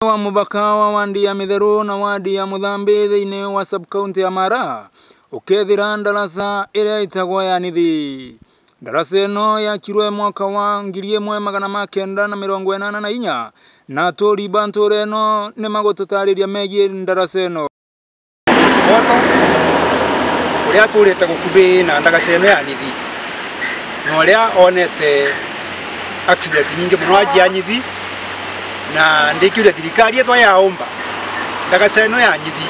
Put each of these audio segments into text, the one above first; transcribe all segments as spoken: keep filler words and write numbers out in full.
wa mubaka wa wandi ya Mitheru na wandi ya Muthambi thiini wa sub-county ya Mara, ukethira ndaraca iria itagwa ya Nithi. Ndaraca ino yakirwe mwaka wa ngiri imwe magana ma kenda na mirongo inana na inya, na aturi ba ntura ino ni magututariria megii ndaraca ino. Mboto, uria aturite gukuvi na ndaraca ino ya Nithi, na uria onete accident nyingi mono aji a Nithi, na ndikiuria thirikari ethwa yaumba ndaraca ino ya Nithi,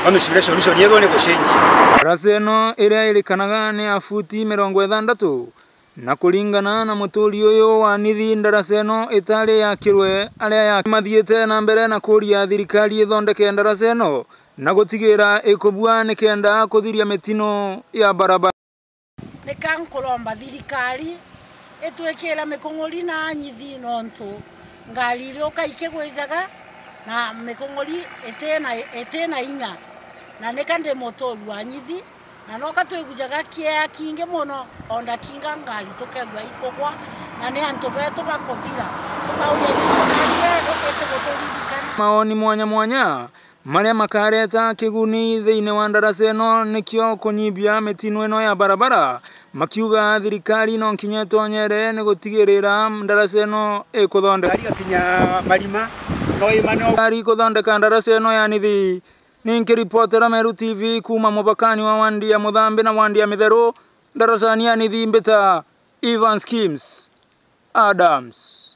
bamicurie solution ethwa ni gucenjia. Ndaraca ino iria irikanaga ni ya futi mirongo ithantatu, na kuringana na muturi uyu wa Nithi, ndaraca ino itari yakirwe, aria ya-, mathiite na mbere na kuria thirikari ithondeke ndaraca ino na gutigira ikubua nikenda kuthiria mitino ya barabara. Nika nkuromba thirikari itwikire mikung'uri na Nithi, nontu ngari iriuka ikigwijaga na mikung'uri itina, itina inya, na nika ndi muturi wa Nithi. Na noka twigujaga kieya kingi mono, o ndakinga ngari tukegua ikugwa, na ni antu betu bakuthira. Tukauria thirikari yetu itiguturirikana. Maoni mwanya mwanya maria makareta kiguni thiini wa ndaraca ino nikio kunyibia mitino ino ya barabara, makiuga thirikari no nkinya itonyere ni gutigirira ndaraca ino ikuthondeka. Ngari igakinya Marima, no imane o- Ngari kuthondeka ndaraca ino ya Nithi. Ninkiripotera Meru T V kuuma mubakani wa wandi ya Muthambi na wandi ya Mitheru, ndaracani ya Nithi, mbita Evans Kims Adams.